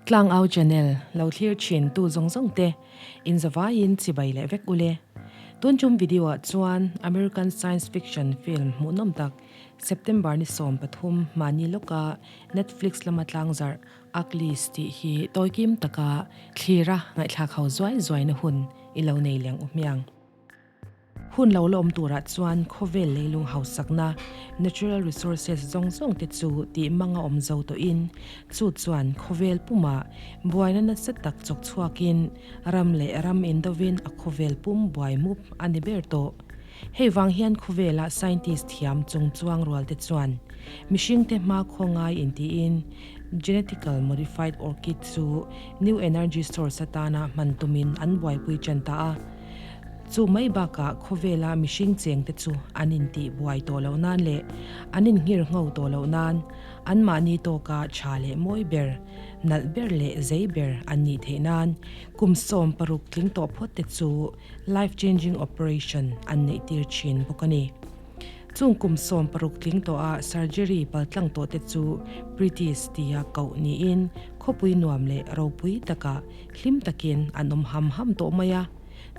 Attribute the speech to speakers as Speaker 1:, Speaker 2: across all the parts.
Speaker 1: Tlangau channel lo thlir thin tu zawng zawng te in zavaiin chibai leh vek ule. Tun tum video ah chuan American science fiction film hmuhnawm tak September ni 13 mahni lawka Netflix lama tlangzarh Uglies tih hi tawikim taka thlira ngaihthlak ho zuai zuaina hun i lo nei leng u hmiang. Hun lo la awm turah chuan khawvel leilung hausakna, natural resources, zawng zawng te chu tih mang a awm zo tawhin chu chuan khawvel pumah buaina nasa tak chawk chhuakin ram leh ram indovin a khawvel pum buai mup a ni ber tawh. Hei vang hian khawvela scientist thiam chung chuang rual te chuan mihringte hma khaw ngai intiin genetical modified orchid chu new energy source atana hman tumin an buaipui tan ta a. Chu mai bakah khawvela mihring chengte chu an intih buai tawh loh nan leh an inngir ngho tawh loh nan anmahni tawka tha leh mawi ber, nalh ber leh zei ber an nih theih nan kum 16 tling tawh phawt te chu life changing operation an neih tir thin bawk a ni. Chung kum 16 tling tawha surgery paltlang tawh te chu British tia koh niin khawpui nuam leh ropui takah hlim takin an awm ham ham tawh mai a.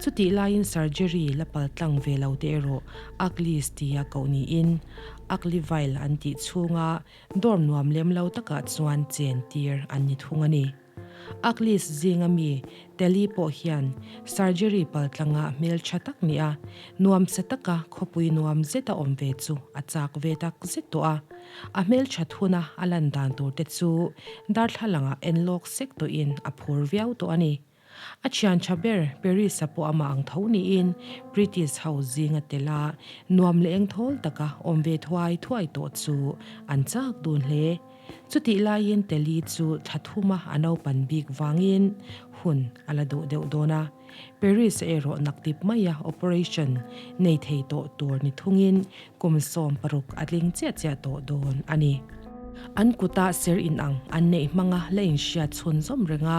Speaker 1: Chutih laiin surgery la paltlang ve lo te erawh Uglies tia koh niin Uglyville an tih chhunga dorm nuam lem lo takah chuan chen tir an ni thung a ni. Uglies zinga mi Telly pawh hian surgery paltlanga hmeltha tak nia nuamsa taka khawpui nuam zeta awm ve chu a chak ve tak zet tawh a. A hmelthat huna a lan dan tur te chu darthlalangah en lawk sek tawhin a phur viau tawh a ni. A thian tha ber Paris-a pawh amah ang tho niin British ho zinga tel a, nuam leh engthawl taka awm ve thuai thuai tawh chu an chak dun hle. Chutih laiin Telly chu thla thuma a naupan bik vangin hun a la duh deuh dawn a. Paris erawh naktip maia operation nei thei tawh tur ni thungin kum 16 a tling chiah chiah tawh dawn a ni. An kuta ser inang an neih hmanga la inhriat chhunzawm renga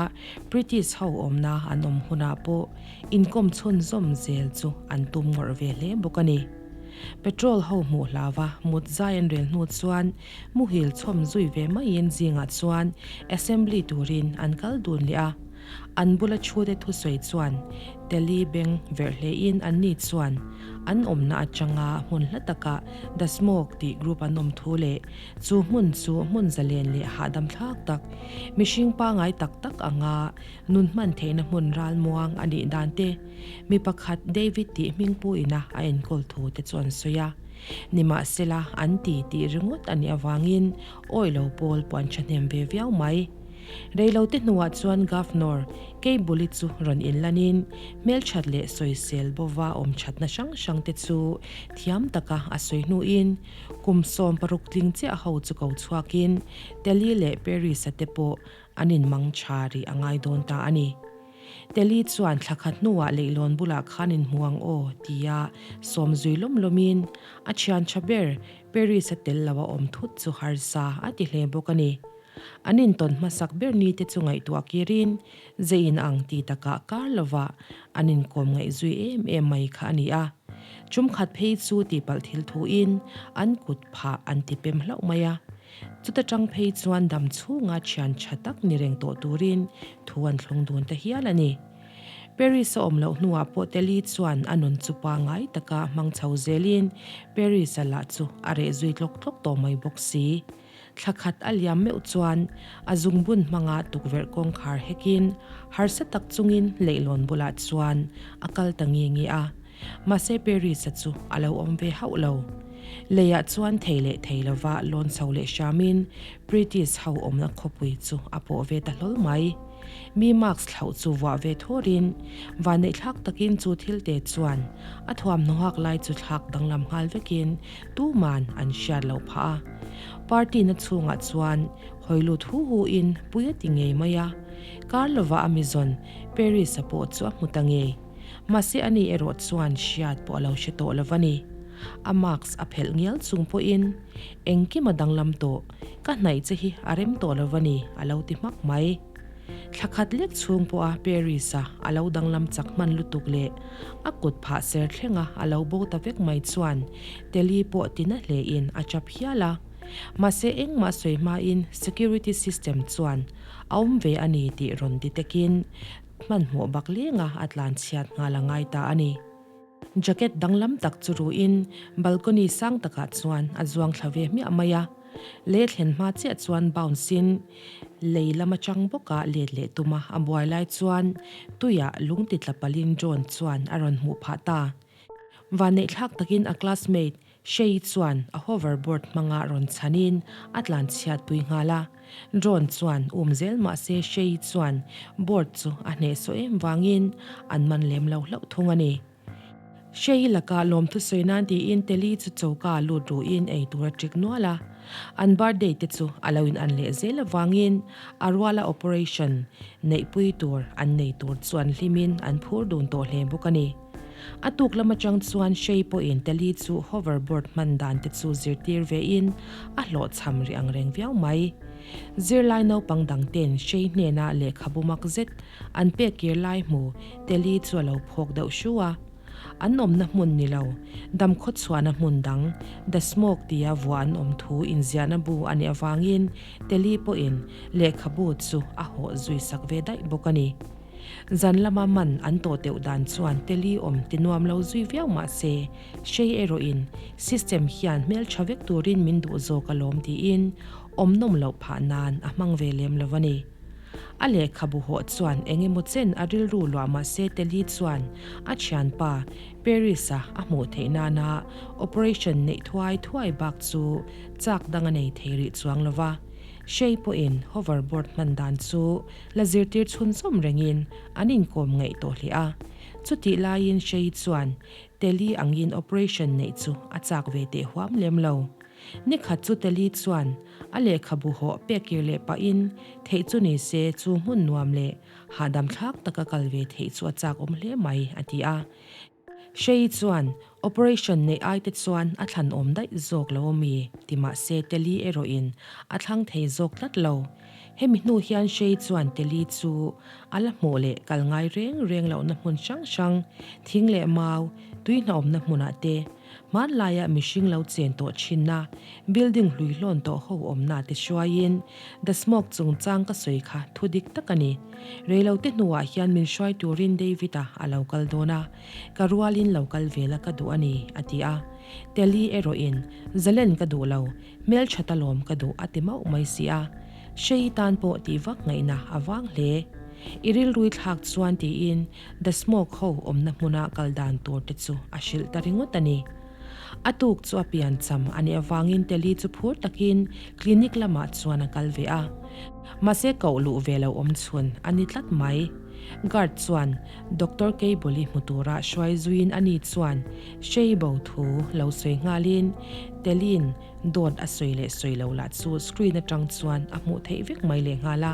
Speaker 1: British ho awmna an awm hunah pawh inkawm chhunzawm zel chu an tum ngawrh ve hle bawk a ni. Petrol ho hmuh hlauva mut zai an rel hnu chuan muhil chhawm zui ve maiin zingah chuan assembly turin an kal dun leh a. An bula thute thusawi chuan Telly beng verh hlein anni chuan an awmna atanga hmun hla takah The Smoke tih group an awm thu leh chu hmun chu hmun zalen leh hahdam thlak tak, mihring pangai tak tak anga nun hman theihna hmun ralmuang a nih dan te mi pakhat David tih hmingpu ina a enkawl thu te chu an sawi a. Nimahsela an ti tih ringawt a nih avangin awi lo pawl puan thahnem ve viau mai. Reilote hnuah chuan Governor Keibuli chu rawn inlanin hmelthat leh sawisel bova awm thatna hrang hrangte chu thiam taka a sawi hnuin kum 16 tling chiah ho chu ko chhuakin Telly leh Paris-a te pawh an inmang tha rih a ngai dawn ta a ni. Telly chuan thla khat hnuah leihlawn bulah khan inhmu ang aw tia sawm zui lawm lawmin a thian tha ber Paris-a tel lo a awm thut chu harsa a ti hle bawk a ni. An intawn hmasak ber ni te chu ngaihtuah kirin zei in ang ti takah kar lova an inkawm ngaih zui em em mai kha a ni a. Chum khat phei chu tihpalh thil thuin an kut phah an ti pem hlauh mai a. Chuta tang phei chuan dam chhunga thian tha tak ni reng tawh turin thu an thlung dun ta hial a ni. Paris a awm loh hnuah pawh Telly chuan a nun chu pangai taka hmang chho zelin Paris-a lah chu a reh zui tlawk tlawk tawh mai bawk si. Thla khat a liam meuh chuan a zungbun hmanga tukverh kawngkhar hekin harsa tak chungin leihlawn bulah chuan a kal ta nge nge a. Mahse Paris-a chu a lo awm ve hauh lo. Leiah chuan thei leh thei lova lawn chho leh hramin British ho awmna khawpui chu a pawh ve ta hlawl mai. Mi mask thlauh chu vuah ve thurin vanneihthlak takin chu thil te chuan a thuamhnaw hak lai chu thlak danglam nghal vekin tuman an hriat loh phah a. Party na chhungah chuan hawi lut hu hu in pui a ti ngei mai a. Kar lova a mizawn Paris-a pawh chu a hmu ta ngei. Mahse ani erawh chuan hriat pawh a lo hre tawh lo va ni. A mask a phelh ngial chung pawhin engkim a danglam tawh, ka hnaih che hi a rem tawh lo va ni a lo ti hmak mai. Thla khat lek chhung pawha Paris-a a lo danglam chak hman lutuk leh a kut phah ser thlenga a lo bo ta vek mai chuan Telly pawh tina hlein a chap hial a. Mahse engmah sawi hmain security system chuan. A awm ve a ni tih rawn ti tekin hmanhmawh bak lenga a tlan chhiat nghal a ngai ta a ni. Jacket danglam tak chu ruhin balcony sang takah chuan a zuang thla ve hmiah mai a. Lei thlen hma chiah chuan bounce in lei lam atang bawka let leh tum a, a buai lai chuan tuiah lung ti tla palin John chuan a rawn hmuh phah ta. Vanneihthlak takin a classmate Shay chuan a hoverboard hmanga rawn chhanin a tlan chhiatpui nghal a. Drone chuan um zel mahse Shay chuan board chu a hnehsawh em vangin an man lem lo hlauh thung a ni. Shay lakah lawmthu sawi nan tiin Telly chu choka lut ruhin ei tur a ṭik nual a. An birthday te chu a lo in an leh zel avangin a ruala operation neihpui tur an nei tur chu an hlimin an phur dun tawh hle bawk a ni. A tuk lam atang chuan Shay pawhin Telly chu hoverboard hman dan te chu zirtir vein a hlawhchham rih ang reng viau mai. Zirlai naupang dang ten Shay hnena lehkhabu mak zet An pek kir lai hmu Telly chu a lo phawk deuh hru a. An awmna hmun ni lo, dam khawchhuahna hmun dang, The Smoke tia vuah an awm thu inziahna bu a nih avangin Telly pawhin lehkhabu chu a hawh zui sak ve daih bawk a ni. Zan lama man an tawh deuh dan chuan Telly awm ti nuam lo zui viau mah se, Shay erawhin system hian hmeltha vek turin min duh zawk alawm tiin awm nawm loh phah nan a hmang ve lem lo a ni. A lehkhabu hawh chuan eng emaw chen a rilru luah mahse Telly chuan a thianpa Paris-a a hmuh theih nana operation neih thuai thuai bak chu chak dang a nei thei rih chuang lo va. Shay pawhin hoverboard hman dan chu la zirtir chhunzawm rengin an inkawm ngaih tawh hle a. Chutih laiin Shay chuan Telly angin operation neih chu a chak ve teh huam lem lo. Nikhat chu Telly chuan a lehkhabu hawh pek kir leh pahin theih chu ni se chu hmun nuam leh hahdam thlak taka kal ve theih chu a chak awm hle mai, a ti a. Shay chuan operation neih ai te chuan a thlan awm daih zawk lo a mi ti mah se Telly erawhin a thlang thei zawk tlat lo. Hemi hnu hian Shay chuan Telly chu a la hmuh leh kal ngai reng reng lohna hmun hrang hrang, thing leh mau, tui hnawmna hmunah te, Hmanlaia mihring lo chen tawh thinna, building hlui hlawn tawh ho awmna te hruaiin The Smoke chungchang ka sawi kha thu dik tak a ni. Reilote hnuah hian min hruai turin David-a a lo kal dawn a, ka rualin lo kal vela ka duh a ni, a ti a. Telly erawhin, Zalen ka duh lo, hmeltha ta lawm ka duh a ti mauh mai si a. Hrei tan pawh tih vak ngaihna a vang hle. I rilrui thlak chuan tiin The Smoke ho awmna hmuna kal dan tur te chu a hrilh ta ringawt a ni. A tuk chu a pian cham a nih avangin Telly chu phur takin clinic lamah chuan a kal ve a. Mahse koh luh ve lo awm chhun a ni tlat mai. Guard chuan Doctor Cable-i hmu tura hruai zuiin ani chuan hrei bo thu lo sawi nghalin Telly-in dawt a sawi leh sawi lo lah chu screen atang chuan a hmuh theih vek mai lehnghal a.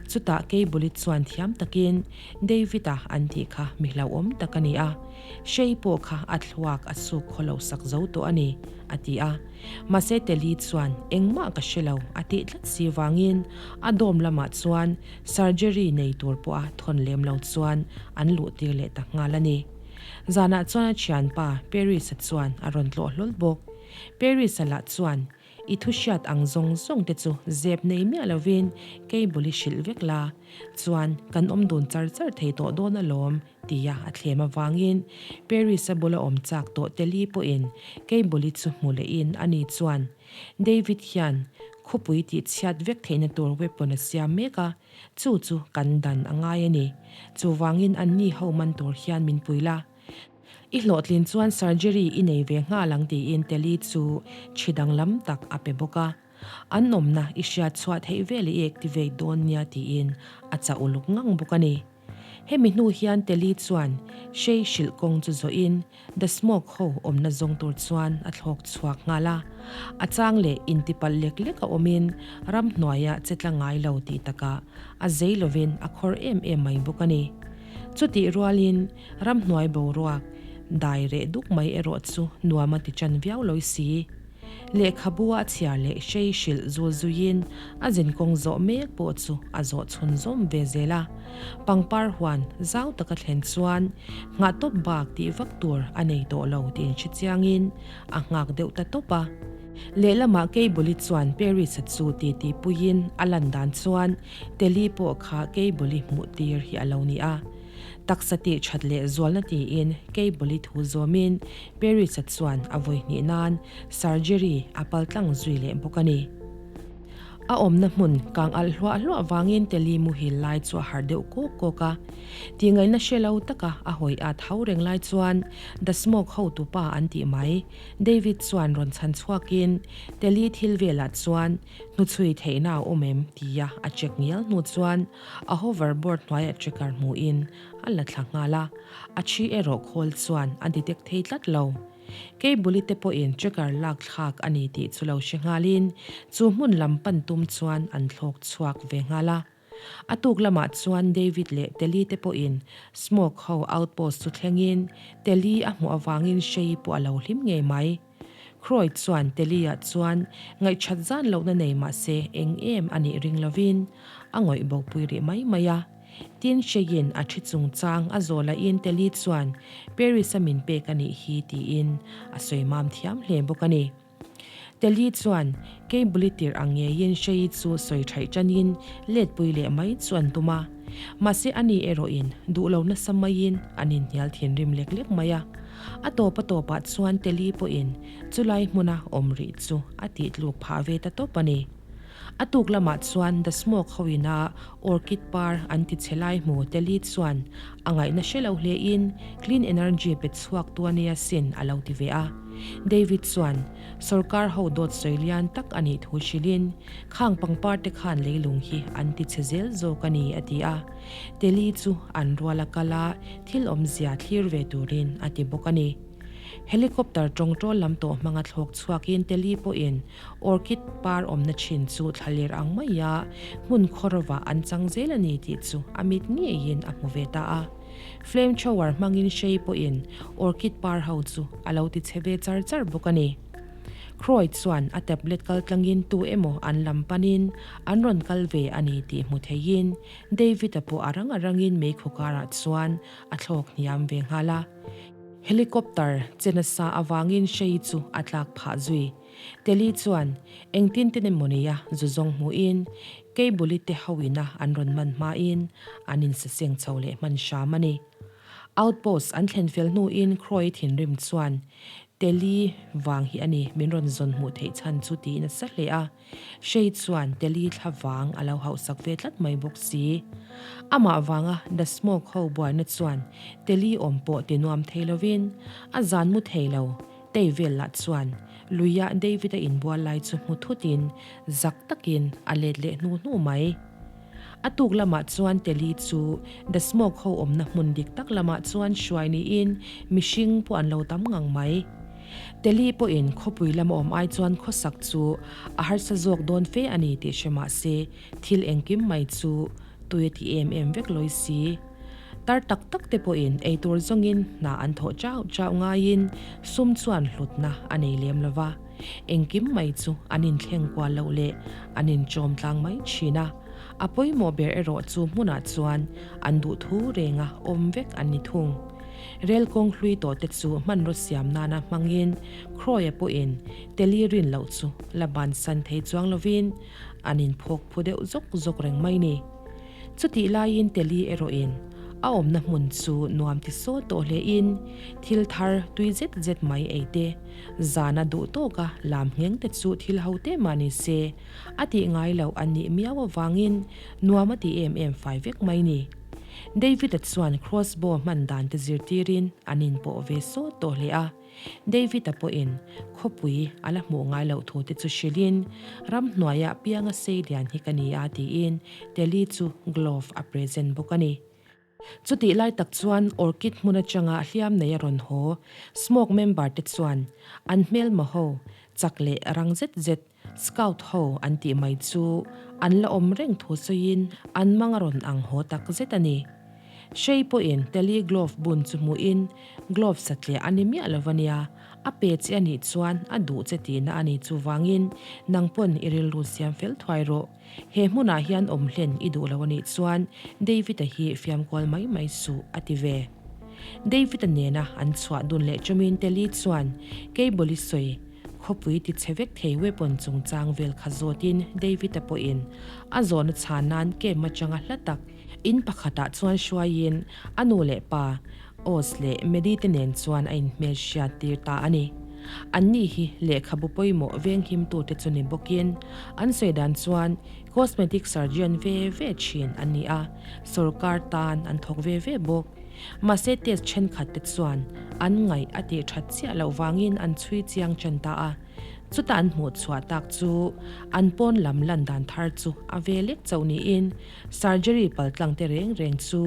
Speaker 1: Chutah Cable-i chuan thiam takin David-a an tih kha mi hlauhawm tak a ni a, Shay pawh kha a thluak a suk khawlo sak zo tawh a ni, a ti a. Mahse Telly chuan engmah ka hre lo a tih tlat si vangin a dawm lamah chuan surgery nei tur pawha thawn lem lo chuan an luh tir leh ta nghal a ni. Zanah chuan a thianpa Paris-a chuan a rawn tlawh hlawl bawk. Paris-a lah chuan I thu hriat ang zawng zawng te chu zep nei miah lovin cable i hrilh vek la, chuan kan awm dun char char thei tawh dawn alawm, tia a thlem avangin Paris-a bula awm chak tawh Telly pawhin cable-i chu hmu lehin ani chuan David hian khawpui tih chhiat vek theihna tur weapon a siam mek a, chu chu kan dan a ngai a ni. Chuvangin anni ho man tur hian min pui la. I hlawhtlin chuan surgery i nei ve nghal ang tiin Telly chu thi danglam tak a pe bawk a. An awmna i hriat chhuah theih vel i activate dawn nia tiin a chah uluk ngang bawk a ni. Hemi hnu hian Telly chuan Shay hrilh kawng chu zawhin The Smoke ho awmna zawng tur chuan a thlawk chhuak nghal a. A chang leh intipalh lek lek a awmin ramhnuaia che tla ngai lo tih takah a zei lovin a khawr em em mai bawk a ni. Chutih rualin Ramhnuai boruak dai reh duk mai erawh chu nuam a ti ṭan viau lawi si. Lehkhabu a chhiar leh hrei hrilh zul zuiin a zinkawng zawh mek pawh chu a zawh chhun zawm ve zel a. Pangpar huan zau taka thlen chuan nghah tawp bak tih vak tur a nei tawh lo tih inhre chiangin a nghak deuh ta tawp a. Lehlamah Keibawli chuan Paris-a chu titi puiin a lan dan chuan Teli pawh kha Keibawli hmuh tir hi a lo ni a. Taksa tih that leh zualna tiin Keibawli thu zawmin Paris-a chuan a vawi hnih nan surgery a paltlang zui leh bawk a ni. A awmna hmun kang alh hluah hluah vangin Teli muhil lai chu a harh deuh kawk kawk a. Tihngaihna hre lo taka a hawi at hau reng lai chuan The Smoke hotupa an tih mai David chuan rawn chhan chhuakin Teli thil velah chuan hnuchhui theihna a awm em tia a check ngial hnu chuan a hover board hnuaiah tracker hmuhin a la thla nghal a, a thi erawh khawl chuan a detect thei tlat lo. Keibuli te pawhin tracker lak thlak a ni tih chu lo hre nghalin chu hmun lam pan tum chuan an thlawk chhuak ve nghal a. A tuk lamah chuan David leh Telly te pawhin Smoke ho outpost chu thlengin Telly a hmuh avangin Shei pawh a lo hlim ngei mai. Croy chuan Telly-ah chuan ngaihchat zan lohna nei mahse eng em a nih ring lovin a ngawih bopui rih mai mai a. Tin Shei-in a thi chungchang a zawh lahin Telly chuan Paris-a min pek a nih hi tiin a sawi mam thiam hle bawk a ni. Telly chuan Keibuli tirh ang ngeiin Shei chu sawi thaih tanin letpui leh mai chu an tum a. Mahse ani erawhin duh lo nasa maiin an inhnial thinrim lek lek mai a. A tawp a tawpah chuan Telly pawhin chulai hmuna awm rih chu a tih tluk phah ve ta tawp a ni. A tuk lamah chuan The Smoke hoina Orchid par an ti chhe lai hmu Telly chuan a ngaihna hre lo hlein Clean Energy pe chhuak tu a nia sin a lo ti ve a. David chuan sawrkar ho dawt sawi lian tak a nih thu hrilhin khang pangpar te khan leilung hi an ti chhe zel zawk a ni a ti a. Telly chu an rual a kal a, thil awmzia thlir ve turin a ti bawk a ni. Helicopter tawngtawl lam tawh hmanga thlawk chhuakin Telly pawhin Orchid par awmna thin chu thlaler ang maia hmun khawrovah an chang zel a ni tih chu a mit ngeiin a hmu ve ta a. Flame thrower hmangin hrei pawhin orchid par ho chu a lo ti chhe ve char char bawk a ni. Croy chuan a tablet kal tlangin tu emaw an lam panin an rawn kal ve a ni tih hmu theiin David-a pawh a rang a rangin meikhu karah chuan a thlawk hniam ve nghal a. Helicopter che nasa avangin hrei chu a tlak phah zui. Telly chuan engtin ten emaw nia zu zawng hmuhin Keibuli te ho ina an rawn man hmain an insaseng chho leh hman hram a ni. Outpost an thlen fel hnuin Croy thinrim chuan Telly vang hi a ni min rawn zawn hmuh theih chhan chu tiin a sa hle a. Shay chuan Telly thla vang a lo hauhsak ve tlat mai bawk si. Amah vanga The Smoke ho buaina chuan Telly awm pawh ti nuam thei lovin a zan mu thei lo. Tei vel lah chuan luiah David-a inbual lai chu hmu thutin zak takin a let leh hnu hnu mai. A tuk lamah chuan Telly chu The Smoke ho awmna hmun dik tak lamah chuan hruai niin mihring pawh an lo tam ngang mai. Telly pawhin khawpui lama awm ai chuan khawsak chu a harsa zawk dawn fe a ni tih hre mah se thil engkim mai chu tui a ti em em vek lawi si. Tar tak tak te pawhin eitur zawngin hna an thawh chauh chauh ngaiin sum chuan hlutna a nei lem lo va, engkim mai chu an inthleng kual loh leh an inchawm tlang mai thin a. A pawimawh ber erawh chu hmunah chuan an duhthu renga awm vek an ni thung. Rel kawng hlui tawh te chu hmanraw siam nana hmangin Croy-a pawhin Telly rin loh chu la bansan thei chuang lovin an inphawk phu deuh zawk zawk reng mai ni. Chutih laiin Telly erawhin a awmna hmun chu nuam ti sawt tawh hlein thil thar tui zet zet mai ei te, zana duh tawka lam ngheng te chu thil ho te mah ni se a tih ngai loh an nih miau avangin nuam a ti em em fai vek mai ni. David-a chuan crossbow hman dan te zirtirin an inpawh ve sawt tawh hle a. David-a pawhin khawpui a la hmuh ngai loh thu te chu hrilhin, Ramhnuaiah pianga sei lian hi ka ni a tiin Telly chu glove a present bawk a ni. Chutih lai tak chuan Orchid hmun atanga hliam nei a rawn haw Smoke member te chuan an hmelma ho chak leh rang zet zet Scout ho an tih mai chu an la awm reng thu sawiin an mang a rawn ang haw tak zet a ni. Hrei pawhin Telly glove bun chu hmuhin glove satliah a ni miah lo ania, a pe che a nih chuan a duh che tihna a ni chuvangin nang pawn i rilru siam fel thuai rawh. He hmunah hian awm hlen i duh lo a nih chuan David-a hi fiam kual mai mai suh a ti ve. David-a nena an chhuah dun leh chawmin Telly chuan Cable i sawi. Khawpui ti chhe vek thei weapon chungchang vel kha zawtin David-a pawhin a zawhna chhan nan camp atanga hla tak in pakhatah chuan hruaiin a nu leh pa Oz leh Maddie te nen chuan a inhmelhriat tir ta a ni. Anni hi lehkhabu pawimawh venghimtute chu ni bawkin an sawi dan chuan cosmetic surgeon ve ve thin an ni a, sorkar tan an thawk ve ve bawk. Mahse test thenkhat te chuan an ngaih a tih that chiah loh vangin an chhui chiang chen ta a, chutah an hmuh chhuah tak chu an pawn lam lan dan thar chu a ve lek chauh niin surgery paltlang te reng reng chu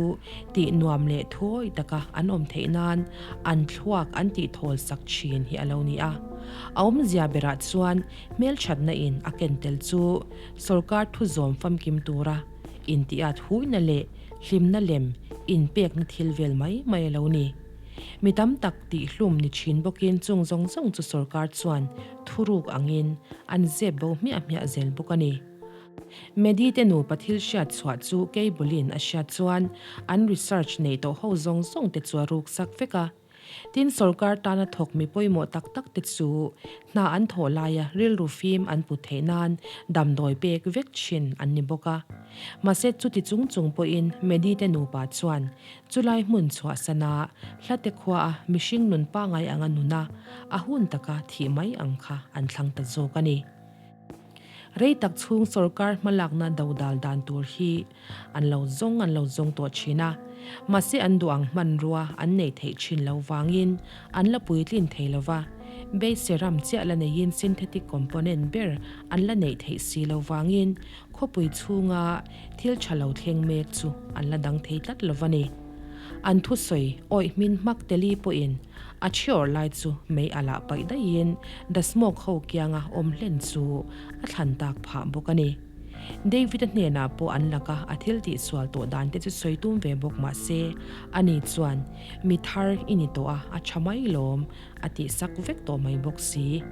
Speaker 1: tih nuam leh thuawi taka an awm theih nan an thluak an tih thawl sak thin hi a lo ni a. A awmzia berah chuan hmelthatna in a ken tel chu sorkar thu zawm famkim tura intiat huina leh Hlimna lem inpekna thil vel mai mai a lo ni. Mi tam tak tihhlum ni thin bawkin chung zawng zawng chu sorkar chuan thuruk angin an zep bo hmiah hmiah zel bawk a ni. Medi te nupa thil hriat chhuah chu Cable-in a hriat chuan an research neih tawh ho zawng zawng te chu a ruk sak vek a. Tin, sorkar tana thawk mi pawimawh tak tak te chu hna an thawh laia rilru fim an put theih nan damdawi pek vek thin an ni bawk a. Mahse chuti chung chung pawhin Medi te nupa chuan chulai hmun chhuahsana hlate khuaa mihring nun pangai anga nuna a hun taka thih mai ang kha an thlang ta zawk a ni. Rei tak chhung sorkar hmalakna dodal dan tur hi an lo zawng an lo zawng tawh thin a, mahse an duh ang hmanrua an neih theih thin lo vangin an la puitlin thei lo va, base serum chiah la neiin synthetic component ber an la neih theih si lo vangin khawpui chhunga thil tha lo thleng mek chu an la dang thei tlat lo va ni. An thusawi awih hmin hmak teli pawhin A thiawr lai chu mei a lah paih daihin The Smoke ho kianga awm hlen chu a thlan tak phah bawk a ni. David-a hnenah pawh an laka a thil tihsual tawh dan te chu sawi tum ve bawk mah se, ani chuan, Mi thar i ni tawh a, a tha mai lawm, a tihsak vek tawh mai bawk si.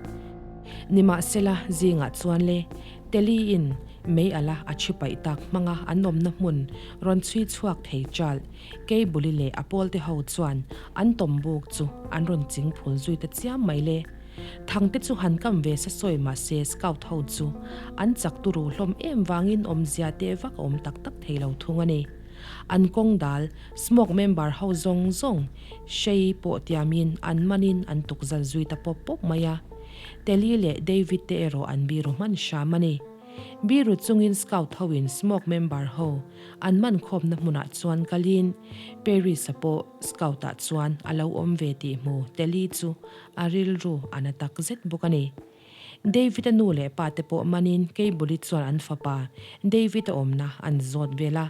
Speaker 1: Nimahsela, zingah chuan le, Telly-in mei ala a thi paih tak hmanga an awmna hmun rawn chhui chhuak thei chalh. Keibuli leh a pawlte ho chuan an tawm buk chu an rawn ching phul zui ta chiam mai le. Thangte chu han kam ve sa sawi mah se scout ho chu an chak turu hlawm em vangin awmzia teh vak a awm tak tak thei lo thung a ni. An kawng dal, smoke member ho zawng zawng hrei pawh tiamin an manin an tukzal zui ta pawp pawp mai a. Telly leh David te erawh an biru hman hram a ni. Biru chungin scout hoin smoke member ho an man khawmna hmunah chuan kalin Paris-a pawh scout-ah chuan a lo awm ve tih hmu Telly chu a rilru a na tak zet bawk a ni. David-a nu leh pa te pawh manin Keibuli chuan an fapa David-a awmna an zawt vel a.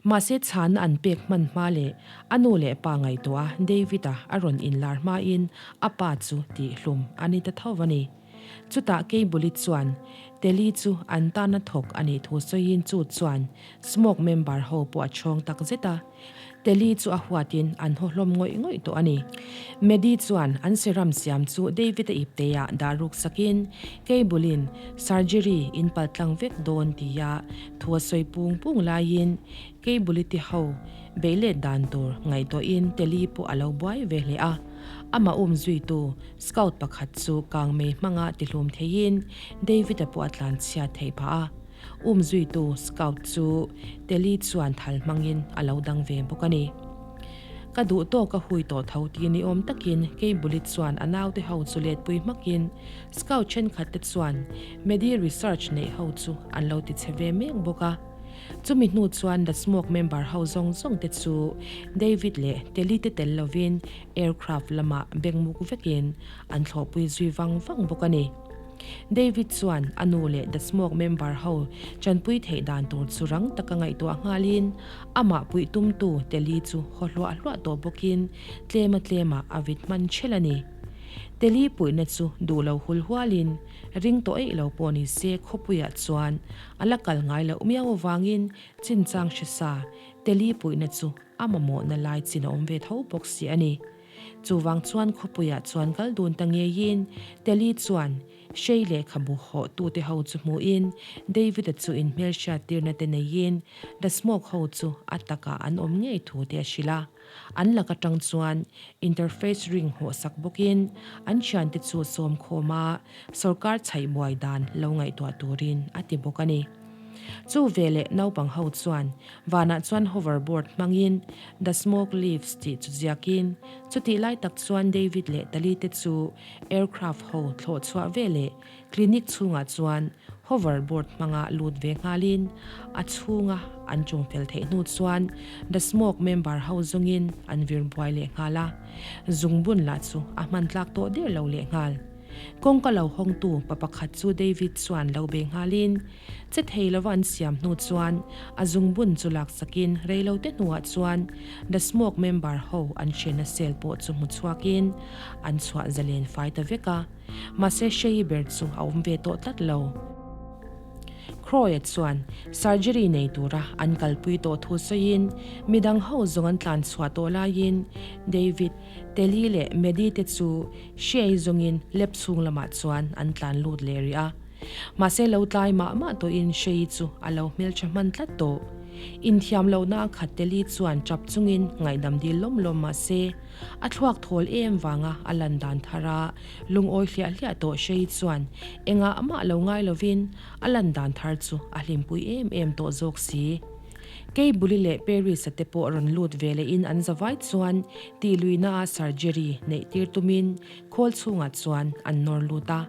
Speaker 1: Mahse chhana an pek hman hma leh a nu leh pa ngaihtuah a David-a a rawn inlar hmain a pa chu tihhlum a ni ta tho a ni. Chutah Keibuli chuan Telly chu an tana thawk a nih thu sawiin chu chuan Smoke member ho pawh a chhawng tak zet a. Telly chu a huatin an haw hlawm ngawih ngawih tawh a ni. Maddie chuan an serum siam chu David-a ipteah dah ruk sakin Keibulin surgery in paltlang vek dawn tia thu a sawi pung pung laiin Keibuli ti ho beih let dan tur ngaihtuahin Telly pawh a lo buai ve hle a. Amah um zuitu Scout pakhat chu kangmei hmanga tihlum theiin David-a pawh a tlanchhiat theih phah a. Um zuitu Scout chu Telly chuan thal hmangin a lo dang ve bawk a ni. Ka duh tawk a hui tawh tho ti ni awm takin Keibuli chuan a naute ho chu letpui hmakin Scout thenkhat te chuan Medi Research neih ho chu an lo ti che ve mek bawk a. Chumi hnu chuan The Smoke member ho zawng zawng te chu David leh Telly te tel lovin Aircraft lamah bengmuk vekin an thlawhpui zui vang vang bawk a ni. David chuan a nu leh The Smoke member ho chanpui theih dan tur chu rang taka ngaihtuah nghalin amah puih tumtu Telly chu haw hluah hluah tawh bawkin tlema tlemah a vit hman ṭhelh a ni. Telly puihna chu duh lo hul hualin ring tawh eih lo pawh ni se khawpuiah chuan a la kal ngai loh miau avangin chinchang hre sa Telly puihna chu a mamawhna lai chin a awm ve tho bawk si a ni. Chuvang chuan khawpuiah chuan kal dun ta ngeiin Telly chuan Hrei lehkhabu hawh tute ho chu hmuhin David-a chu inhmelhriat tirna te neiin The Smoke ho chu a takah an awm ngei thu te a hrilh a. An lak atang chuan interface ring hawh sak bawkin an thiante chu sawm khawm a, sawrkar chhaih buai dan lo ngaihtuah turin a ti bawk a ni. Chu veleh naupang ho chuan vanah chuan hoverboard hmangin The Smoke Leaves tih chu ziakin chutih lai tak chuan David leh Tali te chu Aircraft ho thlawh chhuah veleh clinic chhungah chuan hover board hmanga lut ve nghalin a chhunga an chung fel theih hnu chuan The Smoke member ho zawngin an vir buai leh nghal a, zungbun lah chu a hman tlak tawh der lo leh nghal. Kawngka lo hawngtu pa pakhat chu David chuan lo be nghalin che thei lova an siam hnu chuan a zungbun chu laksakin reilote hnuah chuan The Smoke member ho an hriatna cell pawh chu hmu chhuakin an chhuah zalen fai ta vek a. Mahse Shei ber chu a awm ve tawh tlat lo. Croy-a chuan surgery nei tura an kalpui tawh thu sawiin midang ho zawng an tlan chhuah tawh laiin David, Telly leh Maddie te chu Shei zawngin lab chhung lamah chuan an tlan lut leh rih a. Mahse lo tlai mah mah tawhin Shei chu a lo hmeltha hman tlat tawh. Inthiam lohna a khat Telly chuan tap chungin ngaihdam dil lawm lawm mahse A thluak thawl em vanga a lan dan thar a, lungawi hliah hliah tawh Shei chuan engah mah lo ngai lovin a lan dan thar chu a hlimpui em em tawh zawk si. Keibuli leh Paris-a te pawh rawn lut ve lehin an zavai chuan tihluihna a surgery neih tir tumin khawl chhungah chuan an nawr lut a.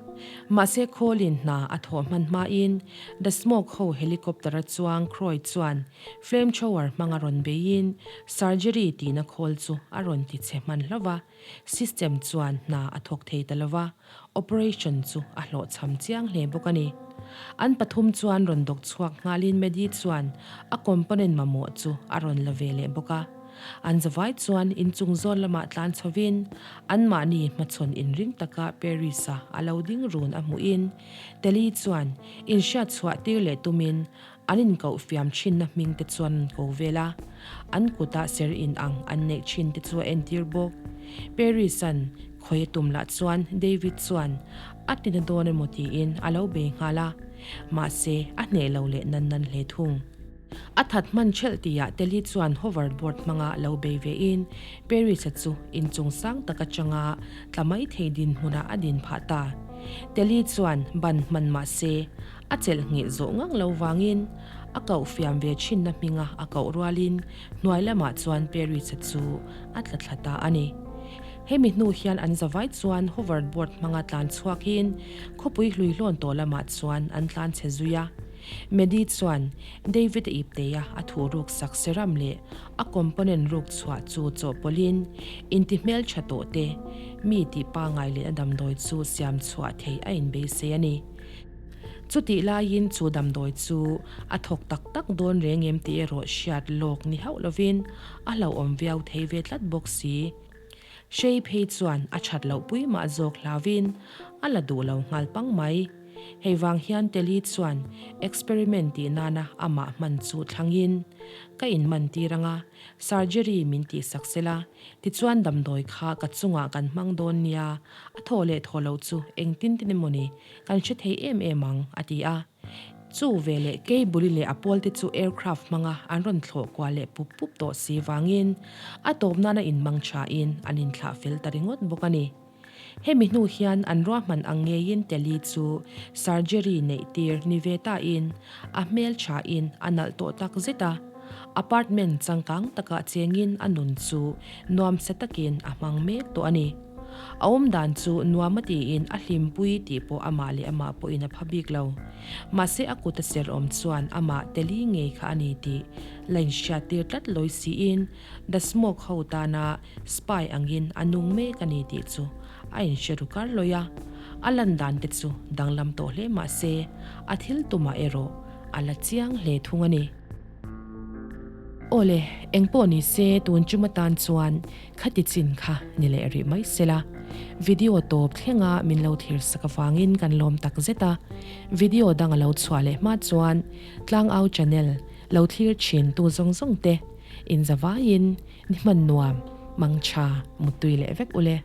Speaker 1: Mahse khawlin hna a thawh hman hmain The Smoke ho helicopter-a chuang Croy chuan Flamethrower hmanga rawn beiin surgery tihna khawl chu a rawn ti chhe hman hlauh va, system chuan hna a thawk thei ta lo va, operation chu a hlawhchham chiang hle bawk a ni. An pathum chuan rawn dawk chhuak nghalin Maddie chuan a component mamawh chu a rawn la ve leh bawk a. An zavai chuan inchung zawn lamah tlan chhovin anmahni hmachhawn inring taka Paris-a a lo ding run a hmuhin Telly chuan inhriat chhuah tir leh tumin An inkoh fiam thinna hming te chuan an ko vel a, an kutah ser in ang an neih thin te chu a entir bawk. Paris-a'n khawi a tum lah chuan David chuan a tina dawn emaw tiin a lo bei nghal a, mahse a hneh lo leh nan nan hle thung. A that hman ṭhelh tihah Telly chuan hoverboard hmanga lo bei vein Paris-a chu inchung sang tak atanga tla mai thei dinhmunah a din phah ta. Telly chuan ban hman mahse A chelh ngheh zawh ngang lo vangin a koh fiam ve thinna hminga a koh rualin hnuai lamah chuan Paris-a chu a tla thla ta a ni. Hemi hnu hian an zavai chuan hoverboard hmanga tlan chhuakin khawpui hlui hlawn tawh lamah chuan an tlan chhe zui a. Maddie chuan David-a ipteia a thuh ruk sak seram leh a component ruk chhuah chu chawhpawlhin inti hmeltha tawh te mi tih pangai lehna damdawi chu siam chhuah theih a inbeisei a ni. Chutih laiin chu damdawi chu a thawk tak tak dawn reng em tih erawh hriat lawk ni hauh lovin a hlauhawm viau thei ve tlat bawk si. Hrei phei chuan a that loh pui mah zawk hlauhin a la duh lo nghal pang mai. Hei vang hian Telly chuan experiment tih nana amah hman chu thlangin ka inman tir anga surgery min tihsak sela Tichuan damdawi kha ka chungah kan hmang dawn nia, a thaw leh thaw loh chu engtin tin emawni kan hre thei em em ang, a ti a. Chu veleh Keibuli leh a pawlte chu aircraft hmanga an rawn thlawh kual leh pup pup tawh si vangin a tawp nana inmang thain an inthlah fel ta ringawt bawk a ni. Hemi hnu hian an ruahman ang ngeiin Telly chu surgery neih tir ni ve tain a hmel thain a nalh tawh tak zet a. Apartment changkang takah chengin a nun chu nuamsa takin a hmang mek tawh a ni. A awm dan chu nuam a tiin a hlimpui tih pawh amah leh amah pawhin a pha bik lo. Mahse a kut a ser awm chuan amah Telly ngei kha a ni tih la inhriat tir tlat lawi siin The Smoke ho tana Spy angin a nung mek a ni tih chu a inhre ru kar lawi a, a lan dan te chu danglam tawh hle mah se a thil tumah erawh a la chiang hle thung a ni. Awle, engpawh ni se tun chum atan chuan khati chin kha ni leh rih mai sela. Video tawp thlenga min lo thlir sak avangin kan lawm tak zet a, video dang a lo chhuah leh hma chuan Tlangau channel lo thlir thin tu zawng zawng te inzavaiin Ni hman nuam. Mangtha, muttui leh vek ule.